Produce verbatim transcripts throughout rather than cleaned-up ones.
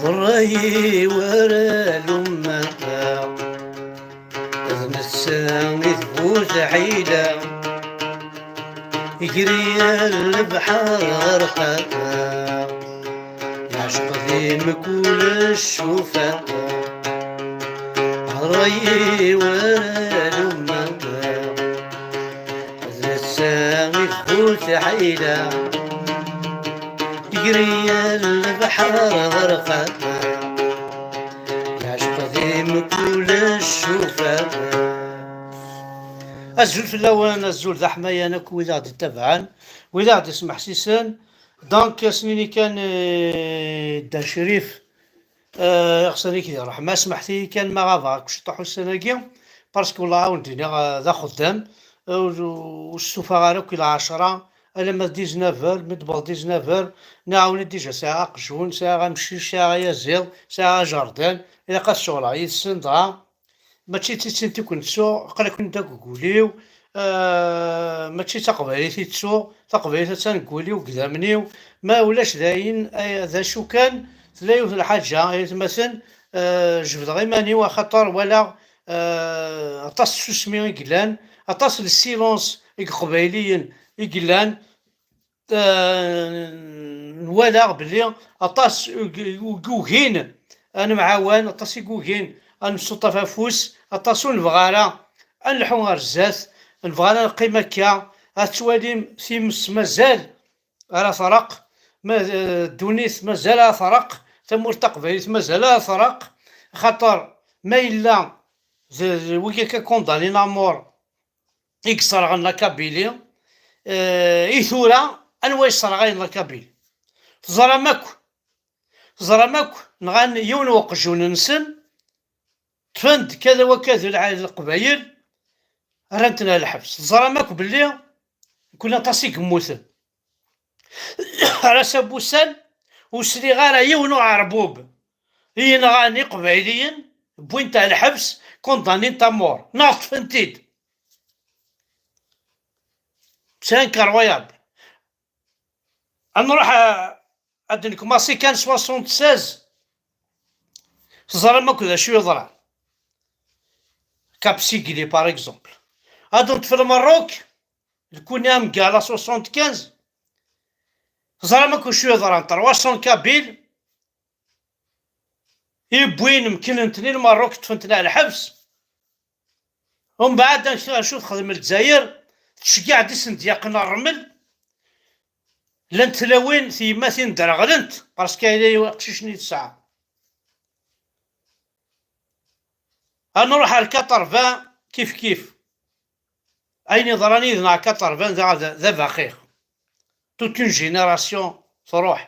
Ṛṛay-iw ara lummeɣ, d netta i d bu tḥila, iger-iyi lebḥer ɣerqeɣ, yeɛceq di mkul ccufa. Ṛṛay-iw ara lummeɣ, d netta i d bu tḥila, iger-iyi lebḥer ɣerqeɣ, yeɛceq di mkul ccufa. Azul fell-awen, azul d aḥmayan akk wid aɣ-d-ittabaɛen, wid aɣ-d-ismeḥsisen. Donc, ass-nni kan, eh, Dda Crif, eh, iɣsan-ik di ṛṛeḥma, smeḥt-iyi kan ma ɣabeɣ akk ciṭuḥ ussan-agi, parce que wellah, ad wen-d-iniɣ, eh, d axeddam, eh, ur, ur stufaɣ ara akk i lɛecṛa, alamma d dix-neuf heures, mi d-tewweḍ dix-neuf heures, nɛawen-d déjà, sɛiɣ aqjun, sɛiɣ amcic, sɛiɣ ayaziḍ, sɛiɣ ajerdan, ilaq ad ceɣleɣ yid-sen dɣa. Mačči d titin i kent-ttuɣ, aql-aken-d akk deg wul-iw, eh, mačči d taqbaylit i ttuɣ, taqbaylit attan deg wul-iw, deg idammen-iw, ma ulac dayen, ay, d acu kan, tella yiwet n lḥaǧa, ay atmaten, eh, jebdeɣ iman-iw axaṭer walaɣ, eh, aṭas n tsusmi i yellan, aṭas n silence i iqbayliyen i yellan, eh, nwala belli aṭas i ugin ad nemɛawan, aṭas i ugin ad nessuṭṭef afus, aṭas ur nebɣa ara ad nleḥḥu ar zdat, nebɣa ara neqqim akka, ad twalim times mazal ara terreq, ma, eh, ddunit mazal ara terreq, tamurt taqbaylit mazal ara terreq, axaṭer ma yella d, d wigi akka condamnés à mort i yesserɣen la Kabylie, eh, i tura, anwa yesserɣayen la Kabylie? Teẓram akk, teẓram akk, nɣan yiwen n uqjun-nsen, ṭṭfen-d kada wakka d lɛali n Leqbayel, rran-ten ar lḥebs. Teẓram akk belli kul aṭas i yemmuten. Ar ass-a n wussan, ur sliɣ ara yiwen uɛerbub i yenɣan Iqbayliyen, wwin-t ar lḥebs, condamnés à mort, neɣ ṭṭfen-t-id. C'est incroyable. Ad nruḥ a, ad nekmaṣi kan soixante-seize. Teẓram akk d acu yeḍran. Cap Sigli, par exemple. Ad neṭṭef Lmerruk, nekni amgal-a soixante-quinze. Teẓram akk acu yeḍran. Trois cents Kabyles i wwin, mkelnen-ten i Lmerruk, ṭṭfen-ten ar lḥebs. Umbeɛd, acu texdem Lezzayer? Tceggeɛ-d isendyaqen n ṛṛmel. Llant tlawin, tyemmatin derɣlent, parce que yella aqcic-nni tesɛa. Ad nruḥ ar quatre-vingts, kif kif. Ayen yeḍran yid-neɣ quatre-vingts d, d, d abaxix. Toute une génération truḥ.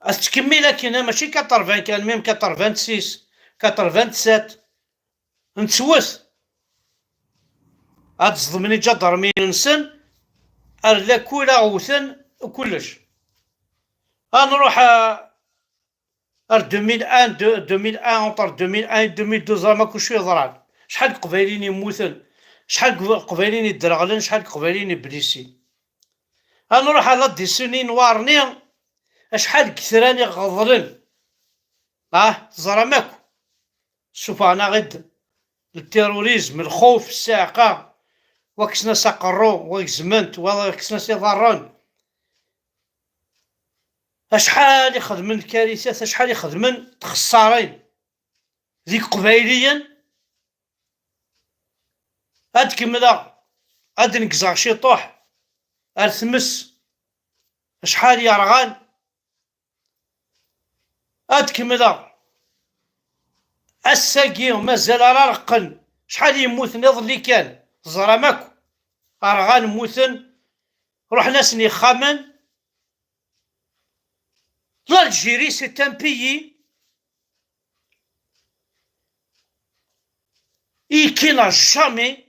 Ad tettkemmil akken, mačči quatre-vingts kan, même quatre-vingt-six, quatre-vingt-sept, nettwet. Ad ẓedmen iǧadarmiyen-nsen, ar lakul aɣ-wten kullec. Ad nruḥ a, ar deux mille un, de, deux mille un, entre deux mille un et deux mille douze, ẓram akk acu yeḍran. Acḥal n Iqbayliyen yemmuten, acḥal n Iqbayliyen yedderɣlen, acḥal n Iqbayliyen yeblisin. Ad nruḥ ar la décennie noire-nni, acḥal n yetran i ɣeḍlen. Ah, teẓram akk. Ssufɣen-aɣ-d le terrorisme, lxuf, ssiɛqa, wa kksen-as aqerru, wa gezmen-t, wa kksen-as iḍarren. Acḥal i xedmen lkarisat, acḥal i xedmen txessarin d Iqbayliyen. Ad kemmleɣ, ad negzeɣ ciṭuḥ ar tmes, acḥal yerɣan. Ad kemmleɣ. Ass-agi mazal ara reqqen. Acḥal yemmuten iḍelli kan, teẓram akk. Rɣan, mmuten, ruḥen-asen yexxamen. L'Algérie, c'est un pays qui n'a jamais,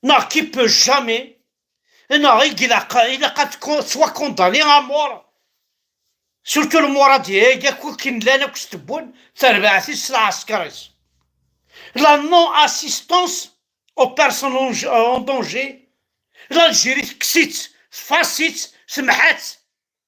neɣ qui peut jamais, neɣ i ilaq, ilaq ad tku-, soit condamné à mort. Surtout le Mouradier, akk akken llan akk s tewwun, tarbaɛt-is s lɛesker-is. La non-assistance aux personnes en, en danger. L'Algérie tekkes-itt, tfass-itt, temḥa-tt.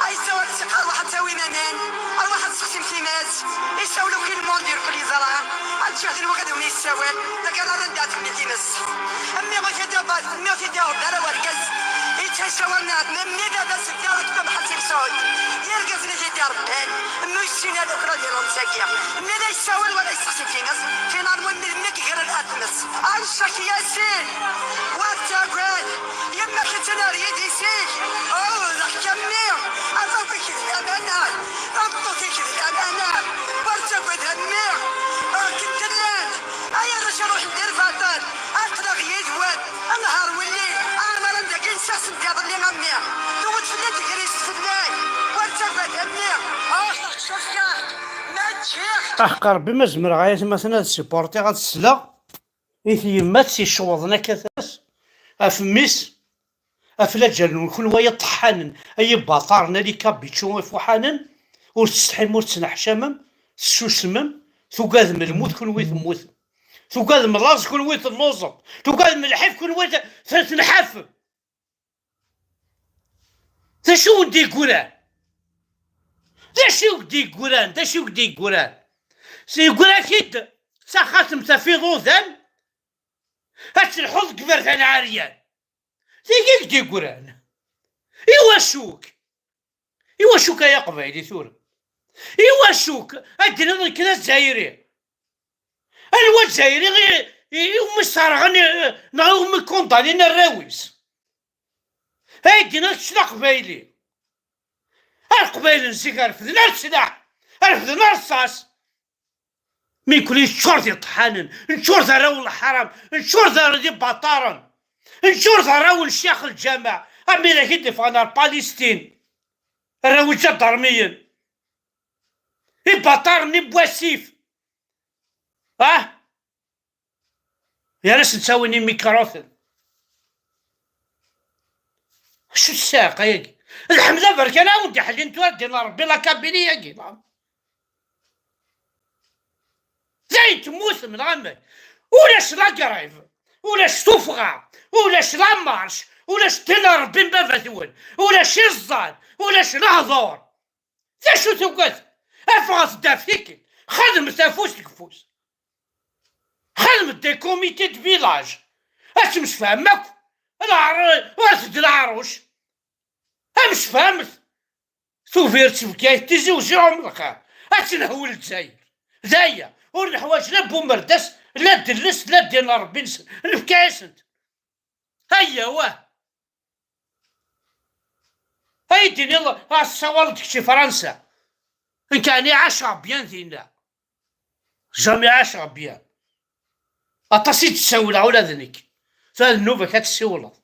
Ay sawal siqa arwaḥ ad tawim aman, arwaḥ ad sexsim timas. Isawel akk i lmond irkel yeẓra. Ad ččeɣ din wagad umi yessawal, d agar ara ndɛet mmi times. Mmi ɣef i d-abad, mmi ɣef i d-iɣed ara wergaz. Ittḥiss awal n ɛemmi, mmi baba s ddaw ikfa mḥa timsut. Irgazen i t-id-irebban, mmi ur yessin ara akk ad iruḥ sagi. Mmi la yessawal wala yessexsi times, finalement mmi d mmi i yegran atmes. Ɛic ak yasin, war ttagad. Yemma-k attan ar yidis-ik. Ɛudeɣ-k a mmi. Arraw-ik d lamana. Tameṭṭut-ik d lamana. Ur ttagad a mmi. Akken tellan. Ay arrac ruḥen di lbaṭel. Aql-aɣ yid-wen. Nheṛ welli. Arma d dagi nessaɣ-sen-d iḍelli a mmi. Tewwet fell-i tegrist fell-ak. Ur ttagad a mmi. Ruḥeɣ cukkeɣ. Ma ǧǧiɣ. Aḥeqq Rebbi ma zemreɣ ay atmaten ad supportiɣ ad sleɣ i tyemmat s icewḍen akka tas ɣef mmi-s, ɣef laǧal-nwen, kunwi ay iṭeḥḥanen, ay ibaṭaren, a likabiču ifuḥanen, ur testḥim, ur tettneḥcamem, tessusmem, tugadem lmut, kunwi temmutem, tugadem laẓ, kunwi telluẓem, tugadem lḥif, kunwi t-, t-, tenḥafem. D acu i wen-d-yegguran? D acu i wen-d-yegguran? D acu i wen-d-yegguran? Yeggra-k-id d taxatemt ɣef iḍudan, ad telḥuḍ deg iberdan ɛeryan. Tigi i k-d-yeggran. Iwacu-k? Iwacu-k ay aqbayli tura? Iwacu-k ad d-tiniḍ nekk d azzayri? Anwa azzayri i, i, i umi sserɣen, i, neɣ i umi kundanin arraw-is? Ay d-tiniḍ kečč d aqbayli. Ar qbaylen zik refden ar sslaḥ, refden ar ṣṣas. Mi kul yeččur d iṭeḥḥanen, neččur d arraw n leḥram, neččur d arraw d ibaṭaren, neččur d arraw n ccix lǧameɛ, am widak i d-iffɣen ar Palestine, arraw iǧadarmiyen, ibaṭaren n wasif. Ah! Gar-asen ttawin imikṛuten. Acu ssiɛqa-yagi? D Ḥmed Aberkan ara wen-d-iḥellin tura, ddin Ṛebbi la Kabylie-yagi. Dayen temmutem neɣ amek? Ulac la grève, ulac tuffɣa, ulac la marche, ulac ddin Ṛebbi n baba-twen, ulac iẓẓan, ulac lehdur. D acu tugad? Afɣet-d ɣef tikkelt, xedmet afus deg ufus. Xedmet des comités de village. Ad temsefham akk. Leɛr-, rret-d leɛruc. Amsefhamet. Tubiret Bgayet, Tizi Uzzu, Umelxir. Ad tenhewwel Lezzayer. D aya. Ur neḥwaǧ la Bumerdas, la Delles, la ddin n Ṛebbi-nsen. Nefka-yasen-t. Ayya, wah. Ay d-tiniḍ, ah, tessawaleḍ kečč i Fransa. Nekk ɛni ɛaceɣ bien dinna? Jamais ɛaceɣ bien. Aṭas i d-ssawleɣ ula d nekk. Tura d nnuba-k ad tessiwleḍ.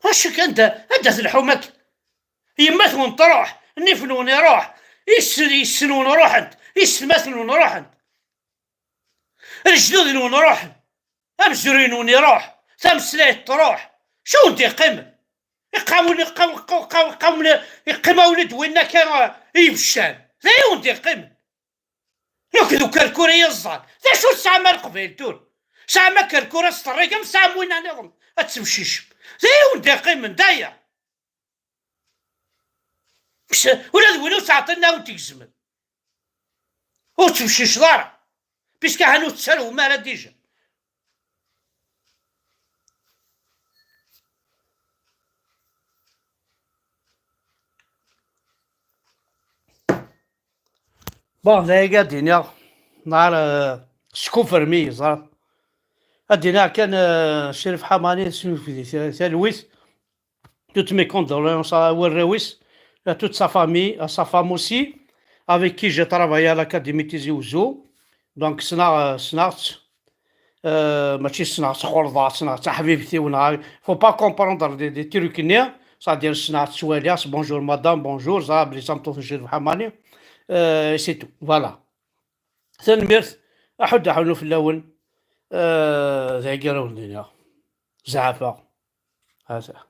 Acu kan da, anda telḥum akka? Yemma-twen truḥ, nnif-nwen iruḥ, is-, yessi-nwen ruḥent, iselmaten-nwen ruḥent. Lejdud-nwen ruḥen, amezruy-nwen iruḥ, tameslayt truḥ, acu wen-d-yeqqimen? Iqqawen, iqqaw, iqqaw, iqqaw, iqqawen, iqqim-awen-d winna kan, eh, ibeccan. D ayen wen-d-yeqqimen. Nekk d ukerkur i yeẓẓan. D acu tesɛam a Leqbayel tura? Tesɛam akerkur asterrig am tesɛam winna nniḍen ad tebcicem. D ayen wen-d-yeqqimen, d aya. Ula d win ur ttɛeṭṭilen ad wen-t-gezmen. Ur ttbecciceḍ ara. Puisque ahan ur tettarum ara déjà. Bon, d ayagi ad d-iniɣ, nɣar, euh, skuffer mi yeẓra. Ad d-iniɣ kan, euh, Crif Ḥamani, s-, talwit, toutes mes condoléances à warraw-is, à toute sa famille, à sa femme aussi, avec qui j'ai travaillé à l'Académie Tizi Ouzou. Donc, ssneɣ, ssneɣ-tt, euh, mačči ssneɣ-tt, xulḍeɣ-tt, ssneɣ-tt, taḥbibt-iw, neɣ, faut pas comprendre des, des trucs-nni, c'est-à-dire ssneɣ-tt, ttwaliɣ-tt, bonjour madame, bonjour, ẓriɣ belli d tameṭṭut n Crif Ḥamani, euh, c'est tout, voilà. Tanemmirt, aḥudd aḥunnu fell-awen, euh, d ayagi ara wen-d-iniɣ. Zeɛfeɣ. Hata.